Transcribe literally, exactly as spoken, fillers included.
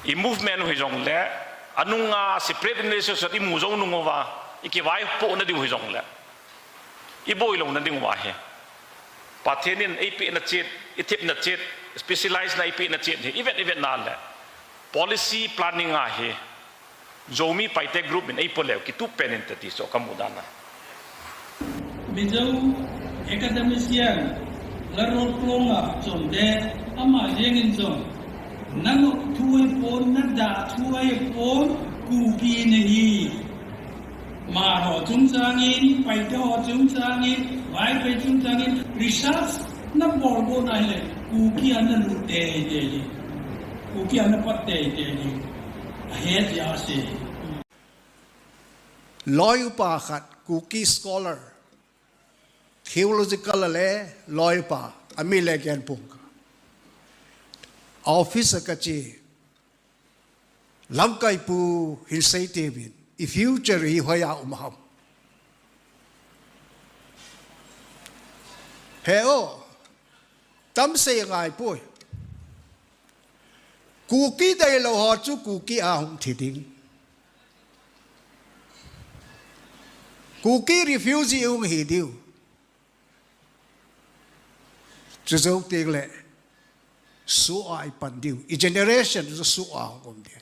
I movement u hijongle, anunga separate administration imu jou nung uva, ikivaipohna diu hijongle, iboi louna diu ahi. Pathen in eipehna chet, ithepna chet, specialize na eipehna chet hi ivet ivet nale, policy planning a hi Zomi Paite group in eipo leu kitup pen inte ti chu kamu dan a. Mizo academician Lalrolkong a chonte ama jengin jong, nang thuai pon, nada thuai pon, Kuki nahi. Hmar ho chungchangin, Paite ho chungchangin, Vaiphei chungchangin research nabolbol nahile, Kuki a nalut teitei ding, Kuki a napat teitei ding, ahet jeh a sei. Loi upa khat, Kuki scholar, theological le loi upa, amin le Genpung. Office a kache, lamkai pu hin seiteuvin, i future hi hoiya um ham? He o, tam sei angaipoi. Kuki deilou ho chu Kuki a hung thi ding. Kuki refugee hung hi diu. Chujou tengle, soh a ipan diu, i generation chu soh a hung um ding.